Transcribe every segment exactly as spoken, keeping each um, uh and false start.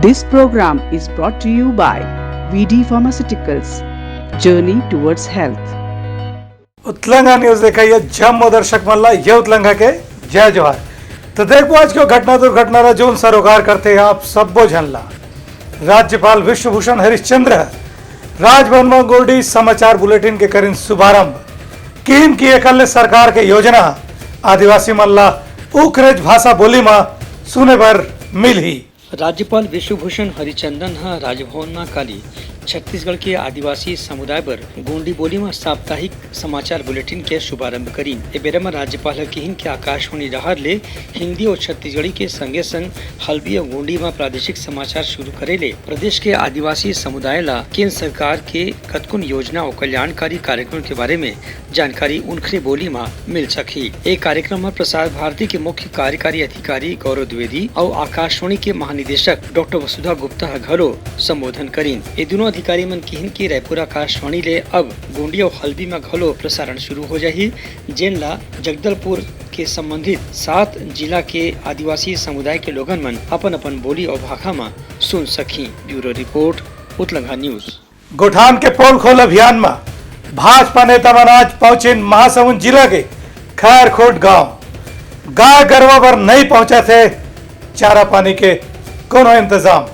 This program is brought to you by V D Pharmaceuticals, Journey Towards Health. Utlanga news देखइया जम्मो दर्शक मन ला ये उतलंगा के जय जोहार। तो देखबो आज के घटना दुर्घटना ला जोन सरोकार करथे आप सब्बो झन ला। राज्यपाल विश्वभूषण हरिश्चंद्र ह राजभवन म गोंडी समाचार बुलेटिन के करिन शुभारंभ। किहिन कि एकर ले सरकार के योजना आदिवासी मन ला उखरेज भाषा बोली म सुने बर मिलही। राज्यपाल विश्वभूषण हरिचंदन ह राजभवन म काली छत्तीसगढ़ के आदिवासी समुदाय बर गोंडी बोली म साप्ताहिक समाचार बुलेटिन के शुभारंभ करिन। ए बेरा म राज्यपाल ह किहिन के आकाशवाणी डहार ले हिंदी अउ छत्तीसगढ़ी के संगे संग हल्बी अउ गोंडी म प्रादेशिक समाचार शुरू करे ले प्रदेश के आदिवासी समुदाय ला केंद्र सरकार के कतकोन योजना अउ कल्याणकारी कार्यक्रम के बारे में जानकारी उनखरे बोली म मिल सकही। ए कार्यक्रम म प्रसार भारती के मुख्य कार्यकारी अधिकारी गौरव द्विवेदी अउ आकाशवाणी के महानिदेशक डॉक्टर वसुधा गुप्ता ह घलो संबोधन करिन। ए दुनों अधिकारी मन किहिन कि रायपुर आकाशवाणी ले अब गोंडी अउ हल्बी म घलो प्रसारण शुरू हो जाही, जेन ला जगदलपुर के संबंधित सात जिला के आदिवासी समुदाय के लोगन मन अपन-अपन बोली अउ भाखा म सुन सकही। Bureau report, Utlangha news. गोठान के पोल खोल अभियान म भाजपा नेता मन आज पहुंचिन महासमुंद जिला के खैरखूट गांव। गाय गरवा बर नइ पहुंचत हे चारा पानी के कोनो इंतजाम।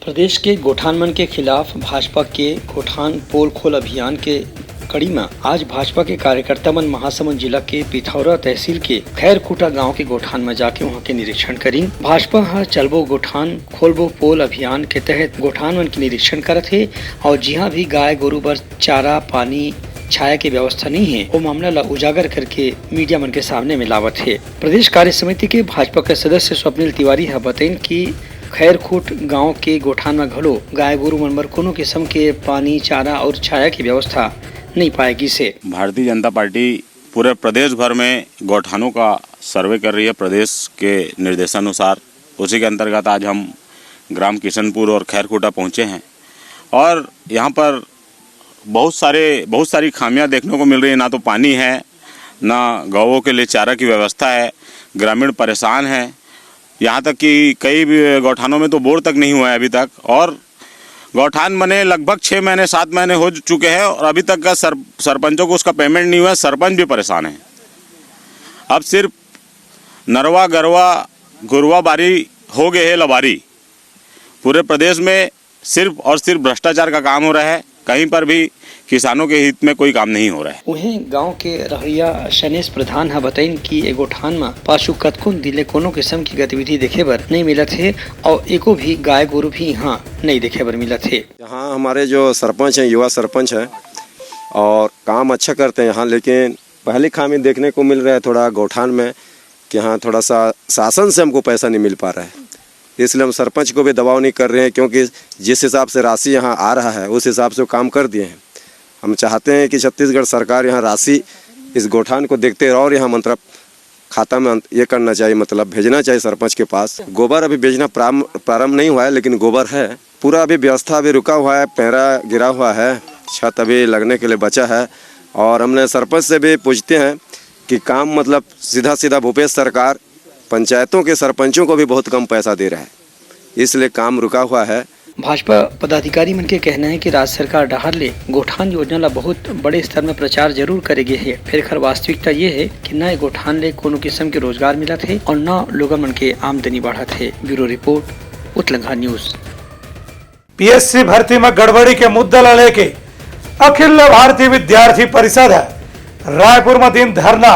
प्रदेश के गोठान मन के खिलाफ भाजपा के गोठान पोल खोल अभियान के कड़ी म आज भाजपा के कार्यकर्ता मन महासमुंद जिला के पिथौरा तहसील के खैरखूटा गांव के गोठान म जाके उहां के निरीक्षण करिन। भाजपा ह चलबो गोठान खोलबो पोल अभियान के तहत गोठान मन के निरीक्षण करत हे अउ जिहां भी गाय गोरू बर चारा, पानी, छाया के व्यवस्था नइ हे, ओ मामला ला उजागर करके मीडिया मन के सामने में लावत हे। प्रदेश कार्य समिति के भाजपा के सदस्य स्वप्निल तिवारी ह बतइन कि खैरखूट गांव के गोठान म घलो गाय गोरू मन बर कोनो किसम के पानी, चारा अउ छाया के व्यवस्था नइ पाए गिस हे। भारतीय जनता पार्टी पूरे प्रदेश भर में गौठानों का सर्वे कर रही है प्रदेश के निर्देशानुसार। उसी के अंतर्गत आज हम ग्राम किशनपुर और खैरखूटा पहुँचे हैं और यहाँ पर बहुत सारे, बहुत सारी खामियां देखने को मिल रही है। ना तो पानी है, ना गौवों के लिए चारा की व्यवस्था है, ग्रामीण परेशान हैं। यहाँ तक कि कई भी गौठानों में तो बोर तक नहीं हुआ है अभी तक, और गौठान बने लगभग छः महीने, सात महीने हो चुके हैं और अभी तक का सर-, सरपंचों को उसका पेमेंट नहीं हुआ है, सरपंच भी परेशान है। अब सिर्फ नरवा, गरवा, गुरवा बारी हो गए है लबारी। पूरे प्रदेश में सिर्फ और सिर्फ भ्रष्टाचार का काम हो रहा है, कहीं पर भी किसानों के हित में कोई काम नहीं हो रहा है। उहें, गांव के रहइया शनेश प्रधान ह बतइन कि ए गोठान म पाछू कतकोन दिन ले कोनो किसम के गतिविधि देखे बर नइ मिलत हे अउ एको भी गाय गोरू भी इहां नइ देखे बर मिलत हे। यहाँ हमारे जो सरपंच हैं, युवा सरपंच हैं और काम अच्छा करते हैं यहाँ, लेकिन पहली खामी देखने को मिल रहा है थोड़ा गौठान में कि यहाँ थोड़ा सा शासन से हमको पैसा नहीं मिल पा रहा है, इसलिए हम सरपंच को भी दबाव नहीं कर रहे हैं, क्योंकि जिस हिसाब से राशि यहाँ आ रहा है उस हिसाब से वो काम कर दिए हैं। हम चाहते हैं कि छत्तीसगढ़ सरकार यहाँ राशि इस गौठान को देखते रहे और यहाँ मतलब खाता में अंत-, ये करना चाहिए, मतलब भेजना चाहिए सरपंच के पास। गोबर अभी भेजना प्रारंभ, प्रारंभ नहीं हुआ है, लेकिन गोबर है। पूरा अभी व्यवस्था अभी रुका हुआ है, पैरा गिरा हुआ है, छत अभी लगने के लिए बचा है। और हमने सरपंच से भी पूछते हैं कि काम मतलब सीधा सीधा भूपेश सरकार पंचायतों के सरपंचों को भी बहुत कम पैसा दे रहा है, इसलिए काम रुका हुआ है। भाजपा पदाधिकारी मन के कहना है कि राज्य सरकार डहार ले गोठान योजना ला बहुत बड़े स्तर में प्रचार जरूर करे गे हे, फेर एखर वास्तविकता ये हे कि न ए गोठान ले कोनो किसम के रोजगार मिलत हे और न लोगन मन के आमदनी बढ़त हे। Bureau report, Utlangha news. PSC भर्ती म गड़बड़ी के मुद्दा ल लेके अखिल भारतीय विद्यार्थी परिषद ह रायपुर म दिन धरना,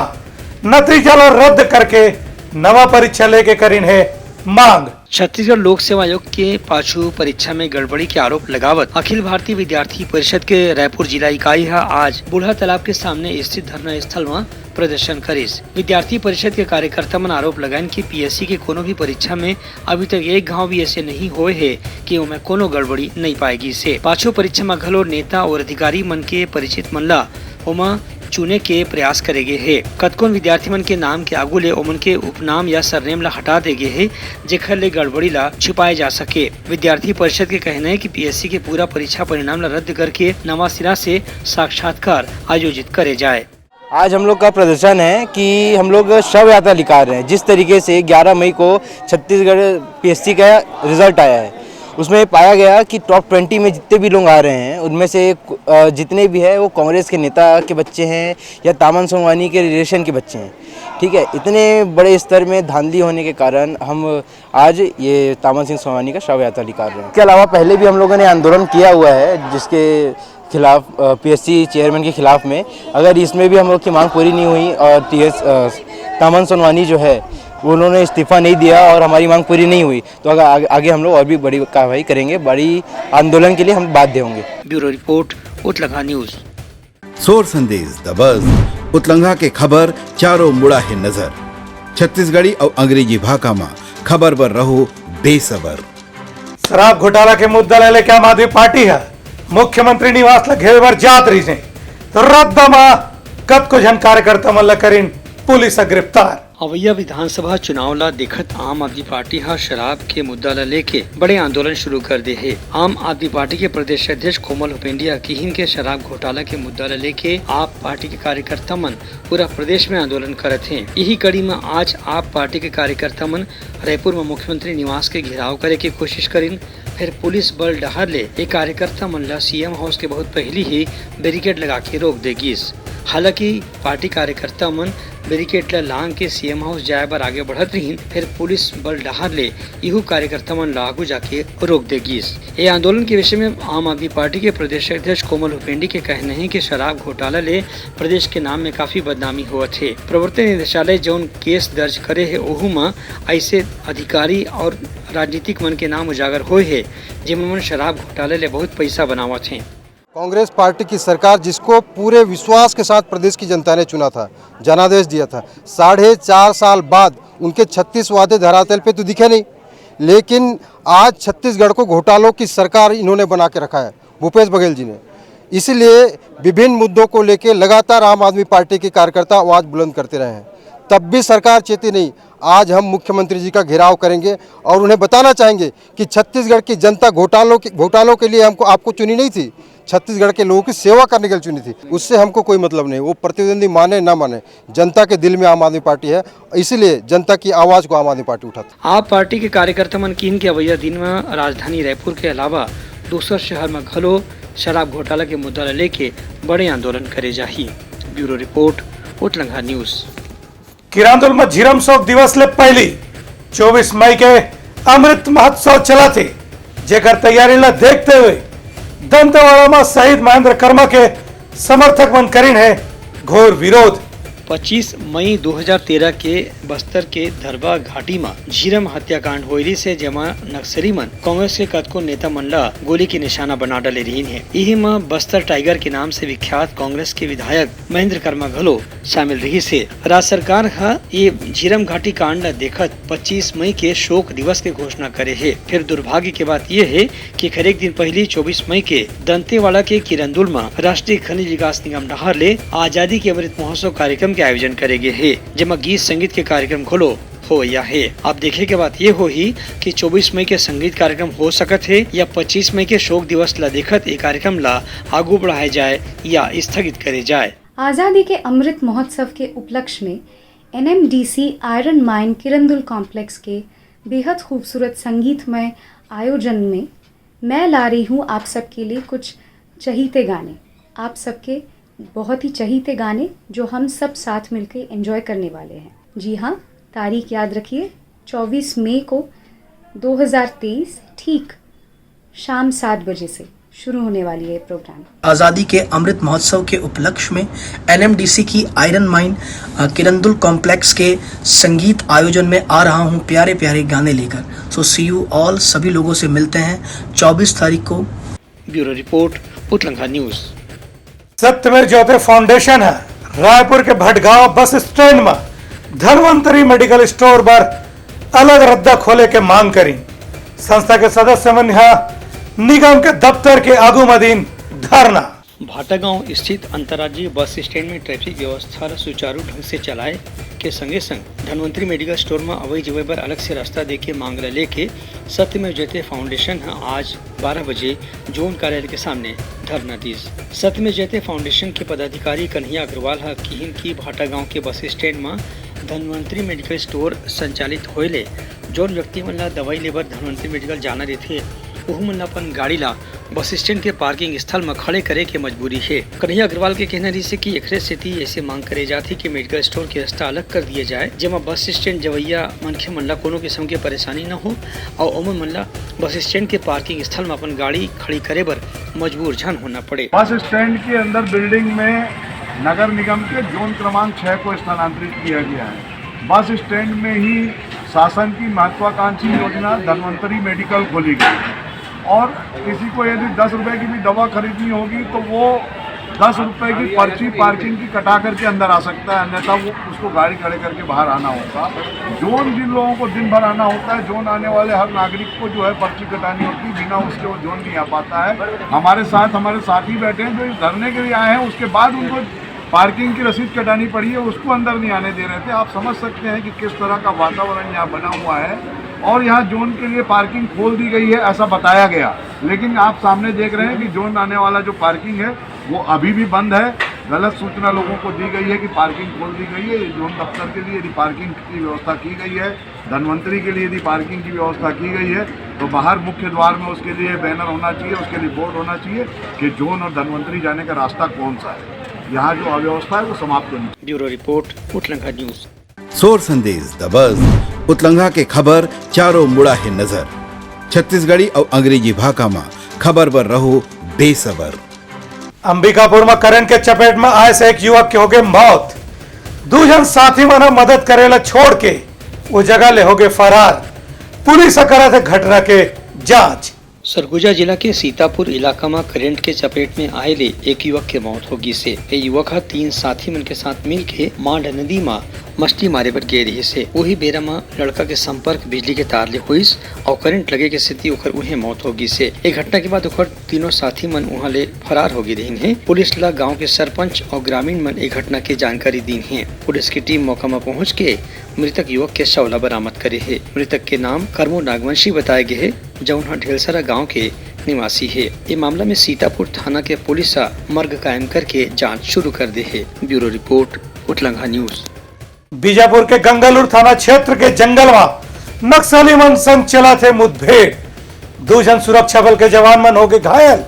नतीजा ल रद्द करके नवा परीक्षा लेके करिन हे मांग। छत्तीसगढ़ लोक सेवा आयोग के पाछू परीक्षा में गड़बड़ी के आरोप लगावत अखिल भारतीय विद्यार्थी परिषद के रायपुर जिला इकाई ह आज बूढ़ा तालाब के सामने स्थित धरना स्थल म प्रदर्शन करिस। विद्यार्थी परिषद के कार्यकर्ता मन आरोप लगाइन कि पीएससी के कोनो भी परीक्षा में अभी तक एक घाव भी ऐसे नहीं होए हे कि ओमे कोनो गड़बड़ी नहीं पाए गिस हे। पाछू परीक्षा म घलो नेता और अधिकारी मन के परिचित मन ला ओमा चुने के प्रयास करे गे हे। कतकोन विद्यार्थी मन के नाम के आगू ले ओमन के उपनाम या सरनेम ला हटा दे गे हे, जेखर ले गड़बड़ी ला छिपाए जा सके। विद्यार्थी परिषद के कहना हे कि पीएससी के पूरा परीक्षा परिणाम ला रद्द करके नवा सिरा से साक्षात्कार आयोजित करे जाए। आज हम लोग का प्रदर्शन है कि हम लोग शव यात्रा निकाल रहे हैं। जिस तरीके से ग्यारह मई को छत्तीसगढ़ पीएससी का रिजल्ट आया है उसमें पाया गया कि टॉप ट्वेंटी में जितने भी लोग आ रहे हैं, उनमें से अ, जितने भी हैं, वो कांग्रेस के नेता के बच्चे हैं या तामन सोनवानी के रिलेशन के बच्चे हैं। ठीक है, इतने बड़े स्तर में धांधली होने के कारण हम आज ये तामन सिंह सोनवानी का शव यात्रा निकाल रहे हैं। इसके अलावा पहले भी हम लोगों ने आंदोलन किया हुआ है, जिसके खिलाफ, अ, पीएससी चेयरमैन के खिलाफ में। अगर इसमें भी हम लोग की मांग पूरी नहीं हुई और टीएस, अ, तामन सोनवानी जो है, उन्होंने इस्तीफा नहीं दिया और हमारी मांग पूरी नहीं हुई, तो आगे, आगे, आगे हम लोग और भी बड़ी कार्रवाई करेंगे, बड़ी आंदोलन के लिए हम बाध्य होंगे। Bureau report, Utlangha news. सोर संदेश द बज, उतलंघा के खबर चारों मुड़ा है नजर। छत्तीसगढ़ी अउ अंग्रेजी भाखा म खबर बर रहो बेसबर। शराब घोटाला के मुद्दा ल लेके आम आदमी पार्टी ह मुख्यमंत्री निवास ल घेरे बर जात रहिस हे, त रद्दा म कतको झन कार्यकर्ता मन ल करिन पुलिस ह गिरफ्तार। अवइया विधानसभा चुनाव ल देखत आम आदमी पार्टी ह शराब के मुद्दा ल लेके बड़े आंदोलन शुरू कर दे हे। आम आदमी पार्टी के प्रदेश अध्यक्ष कोमल हुपेंडी ह किहिन के शराब घोटाला के मुद्दा ल लेके आप पार्टी के कार्यकर्ता मन पूरा प्रदेश में आंदोलन करत हें। इही कड़ी म आज आप पार्टी के कार्यकर्ता मन रायपुर म मुख्यमंत्री निवास के घेराव करे के कोशिश करिन। फेर पुलिस बल डहार ले ए कार्यकर्ता मन ल सीएम हाउस के बहुत पहिली ही बैरिकेड लगा के रोक दे गिस। हालांकि पार्टी कार्यकर्ता मन बैरिकेड ल लांग के सीएम हाउस जाए बर आगे बढ़त रिहिन, फेर पुलिस बल डहार ले इहू कार्यकर्ता मन ल आगू जाके रोक दे गिस। ए आंदोलन के विषय में आम आदमी पार्टी के प्रदेश अध्यक्ष कोमल हुपेंडी के कहना हे कि शराब घोटाला ले प्रदेश के नाम में काफी बदनामी होवत हे। प्रवर्तन निदेशालय जौन केस दर्ज करे हे, ओहू म अइसे अधिकारी और राजनीतिक मन के नाम उजागर होए हे, जेमन मन शराब घोटाला ले बहुत पइसा बनावत हें। कांग्रेस पार्टी की सरकार, जिसको पूरे विश्वास के साथ प्रदेश की जनता ने चुना था, जनादेश दिया था, साढ़े चार साल बाद उनके छत्तीस वादे धरातल पे तो दिखे नहीं, लेकिन आज छत्तीसगढ़ को घोटालों की सरकार इन्होंने बना के रखा है भूपेश बघेल जी ने। इसलिए विभिन्न मुद्दों को लेके लगातार आम आदमी पार्टी के कार्यकर्ता आवाज बुलंद करते रहे हैं, तब भी सरकार चेती नहीं। आज हम मुख्यमंत्री जी का घेराव करेंगे और उन्हें बताना चाहेंगे कि छत्तीसगढ़ की जनता घोटालों के, घोटालों के लिए हमको, आपको चुनी नहीं थी, छत्तीसगढ़ के लोगों की सेवा करने के लिए चुनी थी। उससे हमको कोई मतलब नहीं, वो प्रतिद्वंदी माने ना माने, जनता के दिल में आम आदमी पार्टी है, इसीलिए जनता की आवाज को आम आदमी पार्टी उठाती है। आप पार्टी के कार्यकर्ता मन किहिन के अवइया दिन म राजधानी रायपुर के अलावा दूसर शहर म घलो शराब घोटाला के मुद्दा ल लेके बड़े आंदोलन करे जाही। Bureau report, Utlangha news. Kirandul म झीरम शोक दिवस ले पहिली चौबीस मई के अमृत महोत्सव चलत हे, जेकर तैयारी ल देखते हुए दंतेवाड़ा म शहीद महेंद्र कर्मा के समर्थक मन करिन हे घोर विरोध। पच्चीस मई दो हज़ार तेरह के बस्तर के धरबा घाटी म झीरम हत्याकांड होय रिहिस हे, जेमा नक्सली मन कांग्रेस के कतको नेता मन ल गोली के निशाना बना डाले रिहिन हे। इही म बस्तर टाइगर के नाम से विख्यात कांग्रेस के विधायक महेंद्र कर्मा घलो शामिल रिहिस हे। राज्य सरकार ह ये झीरम घाटी कांड ल देखत पच्चीस मई के शोक दिवस के घोषणा करे हे। फेर दुर्भाग्य के बात ये हे कि एखर एक दिन पहिली चौबीस मई के दंतेवाड़ा के किरंदुल म राष्ट्रीय खनिज विकास निगम डहार ले आजादी के अमृत महोत्सव कार्यक्रम के आयोजन करे गे हे, जेमा गीत संगीत के कार्यक्रम घलो होवइया हे। अब देखे के बात ये होही कि चौबीस मई के संगीत कार्यक्रम हो सकत हे या पच्चीस मई के शोक दिवस ल देखत ए कार्यक्रम ल आगू बढ़ाए जाए या स्थगित करे जाए। आजादी के अमृत महोत्सव के उपलक्ष्य में NMDC iron mine Kirandul complex के बेहद खूबसूरत संगीतमय आयोजन में मैं ला रही हूँ आप सबके लिए कुछ चहीते गाने, आप सबके बहुत ही चहीते गाने जो हम सब साथ मिलके एंजॉय करने वाले हैं। जी हाँ, तारीख याद रखिए, चौबीस मई को दो हज़ार तेईस, ठीक शाम सात बजे से शुरू होने वाली है प्रोग्राम। आजादी के अमृत महोत्सव के उपलक्ष्य में एनएमडीसी की आयरन माइन, अ, किरंदुल कॉम्प्लेक्स के संगीत आयोजन में आ रहा हूँ प्यारे प्यारे गाने लेकर। So see you all, सभी लोगों से मिलते हैं चौबीस तारीख को। Bureau report, Utlangha news. Satyamev Jayate foundation ह रायपुर के भटगांव बस स्टैंड म धनवंतरी मेडिकल स्टोर बर अलग रद्दा खोले के मांग करिन। संस्था के सदस्य मन ह निगम के दफ्तर के आगू म दिन धरना। भाटागांव स्थित अंतर्राज्यीय बस स्टैंड में ट्रैफिक व्यवस्था ल सुचारू ढंग से चलाए के संगे-संग धनवंतरी मेडिकल स्टोर म अवई जवई बर अलग से रास्ता दे के मांग ल लेके सत्यमेव जयते फाउंडेशन ह आज बारह बजे जोन कार्यालय के सामने धरना दिस। सत्यमेव जयते फाउंडेशन के पदाधिकारी कन्हैया अग्रवाल ह किहिन कि भाटागांव के बस स्टैंड म धनवंतरी मेडिकल स्टोर संचालित होए ले जोन व्यक्ति मन ल दवाई लेबर धनवंतरी मेडिकल जाना रहिथे, ओहू मन ल अपन गाड़ी ला बस स्टैंड के पार्किंग स्थल म खड़े करे के मजबूरी हे। कन्हैया अग्रवाल के कहना रहिस हे कि एकरे सेती ऐसे मांग करे जात हे कि मेडिकल स्टोर के रास्ता अलग कर दिया जाए, जेमा बस स्टैंड जवैया मनखे मन ला कोनो किस्म के परेशानी न हो, अउ ओमन मन ला बस स्टैंड के पार्किंग स्थल म अपन गाड़ी खड़ी करे बर मजबूर झन होना पड़े। बस स्टैंड के अंदर बिल्डिंग में नगर निगम के जोन क्रमांक छह को स्थानांतरित किया गया है। बस स्टैंड में ही शासन की महत्वाकांक्षी योजना धन्वंतरी मेडिकल खोली गई, और किसी को यदि दस रुपए की भी दवा खरीदनी होगी तो वो दस रुपए की पर्ची पार्किंग की कटा करके अंदर आ सकता है, अन्यथा वो उसको गाड़ी खड़े करके बाहर आना होता। जोन जिन लोगों को दिन भर आना होता है, जोन आने वाले हर नागरिक को जो है पर्ची कटानी होती है, बिना उसके वो जोन नहीं आ पाता है। हमारे साथ हमारे साथी बैठे हैं जो इस धरने के लिए आए हैं, उसके बाद उनको पार्किंग की रसीद कटानी पड़ी है, उसको अंदर नहीं आने दे रहे थे। आप समझ सकते हैं कि किस तरह का वातावरण यहाँ बना हुआ है। और यहाँ जोन के लिए पार्किंग खोल दी गई है, ऐसा बताया गया, लेकिन आप सामने देख रहे हैं कि जोन आने वाला जो पार्किंग है, वो अभी भी बंद है। गलत सूचना लोगों को दी गई है कि पार्किंग खोल दी गई है। ये जोन दफ्तर के लिए यदि पार्किंग की व्यवस्था की गई है, धन्वंतरी के लिए यदि पार्किंग की व्यवस्था की गई है, तो बाहर मुख्य द्वार में उसके लिए बैनर होना चाहिए, उसके लिए बोर्ड होना चाहिए कि जोन और धन्वंतरी जाने का रास्ता कौन सा है। यहाँ जो अव्यवस्था है, वो समाप्त होनी चाहिए। Bureau report, Uthlanga news. सोर संदेश दबस, उतलंगा के खबर चारों मुड़ा हे नजर। छत्तीसगढ़ी अउ अंग्रेजी भाखा म खबर बर रहो बेसबर। अंबिकापुर म करंट के चपेट म आए से एक युवक के होगे मौत। दू झन साथी मन ह मदद करे ला छोड़ के ओ जगह ले होगे फरार। पुलिस ह करत हे घटना के जांच। सरगुजा जिला के सीतापुर इलाका म करंट के चपेट में आए ले एक युवक के मौत हो गिस हे। ये युवक ह तीन साथी मन के साथ मिल के मांड नदी म मछली मारे बर गे रिहिस हे। उही बेरा म लड़का के संपर्क बिजली के तार ले होइस अउ करंट लगे के सेती ओकर उहें मौत हो गिस हे। ए घटना के बाद ओकर तीनों साथी मन उहां ले फरार हो गे रिहिन हे। पुलिस ला गांव के सरपंच अउ ग्रामीण मन ए घटना के जानकारी दीन हे। पुलिस की टीम मौका म पहुंच के मृतक युवक के शव ला बरामद करे हे। मृतक के नाम करमू नागवंशी बताए गे हे, जउन ह ढेलसरा गांव के निवासी हे। ए मामला में सीतापुर थाना के पुलिस ह मर्ग कायम करके जांच शुरू कर दे हे। Bureau report, Uthlanga news. Bijapur के गंगालूर थाना क्षेत्र के जंगल म नक्सली मन संग चलत हे मुठभेड़। दू झन सुरक्षा बल के जवान मन होगे घायल।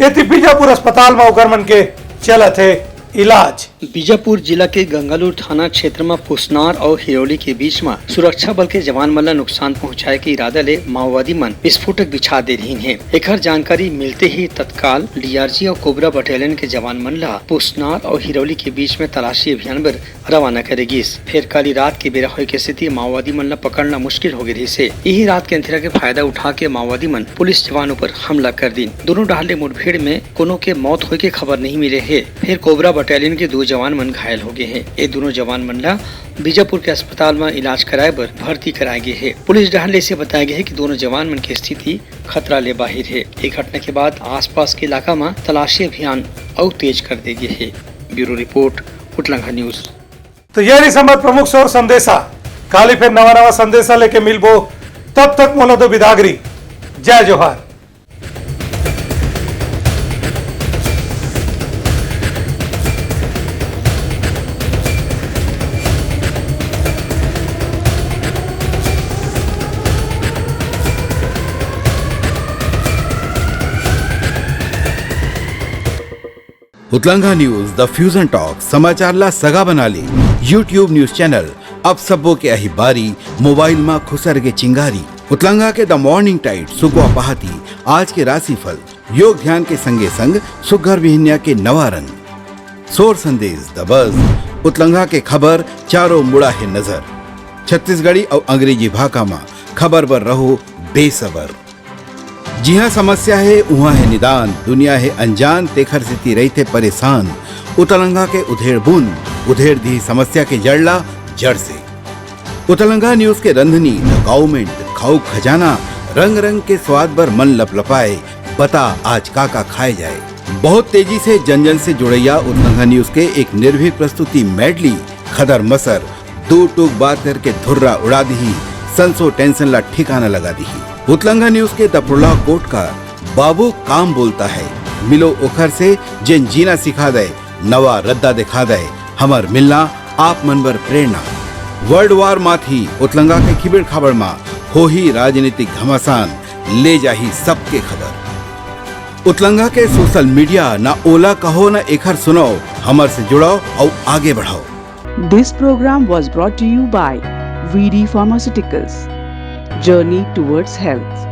एती बीजापुर अस्पताल म ओकर मन के चलत हे इलाज। बीजापुर जिला के गंगालूर थाना क्षेत्र म पुसनार अउ हिरौली के बीच म सुरक्षा बल के जवान मन ल नुकसान पहुंचाए के इरादा ले माओवादी मन विस्फोटक बिछा दे रहिन हे। एखर जानकारी मिलते ही तत्काल डीआरजी अउ कोबरा बटालियन के जवान मन ल पुसनार अउ हिरौली के बीच म तलाशी अभियान बर रवाना करे गिस। फेर काली रात के बेरा होए के सेती माओवादी मन ल पकड़ना मुश्किल हो गे रिहिस हे। इही रात के अंधेरा के फायदा उठा के माओवादी मन पुलिस जवान ऊपर हमला कर दीन। दोनों डहार ले मुठभेड़ में कोनो के मौत होए के खबर नहीं मिले हे। फेर कोबरा बटालियन के दो जवान मन घायल हो गे हे। ए दोनों जवान मन ल बीजापुर के अस्पताल म इलाज कराए बर भर्ती कराए गे हे। पुलिस डहार ले इसे बताए गे हे कि दोनों जवान मन के स्थिति खतरा ले बाहिर हे। ए घटना के बाद आसपास के इलाका म तलाशी अभियान अउ तेज कर दे गे हे। Bureau report, Uthlanga news. तो ये रहिस हमर प्रमुख सोर संदेशा। काली फेर नवा नवा संदेशा लेके मिलबो, तब तक मोला दो बिदागरी। जय जोहार। उतलंगा न्यूज, द फ्यूजन टॉक, समाचार ला सगा बना ले। YouTube न्यूज चैनल, अब सबो के आही बारी, मोबाइल मा खुसर के चिंगारी। उतलंगा के द मॉर्निंग टाइट, सुगवा पहाती, आज के राशिफल, योग ध्यान के संगे संग सुग्घर बिहनिया के नवा रंग। सोर संदेश, द बस, उतलंगा के खबर, चारों मुड़ा हे नजर। छत्तीसगढ़ी अउ अंग्रेजी भाखा मा खबर बर रहो बेसबर। जिहाँ समस्या हे, उहाँ हे निदान, दुनिया हे अनजान, तेखर सेती रहिथे परेशान। उतलंगा के उधेड़ बुन, उधेड़ दिही समस्या के जड़ ला जड़ से। उतलंगा न्यूज के रंधनी, द गाउमेंट, खाऊ खजाना, रंग रंग के स्वाद बर मन लपलपाए, बता आज का का खाए जाए। बहुत तेजी से जन जन से जुड़ैया उतलंगा न्यूज के एक निर्भीक प्रस्तुति मेडली, खदर मसर, दू टूक बात करके धुर्रा उड़ा दिही, संसो टेंशन ला ठिकाना लगा दिही। उतलंगा न्यूज के दपड़ोला कोट का बाबू काम बोलता है, मिलो ओखर से जेन जीना सिखा दे, नवा रद्दा दिखा दे, हमर मिलना आप मन बर प्रेरणा। वर्ल्ड वार माथी उतलंगा के खिबड़ खाबड़ मा होही राजनीतिक घमासान, ले जाही सबके खबर। उतलंगा के सोशल मीडिया, ना ओला कहो, ना एखर सुनो, हमर से जुड़ो अउ आगे बढ़ो। This program was brought to you by V D Pharmaceuticals. Journey towards health.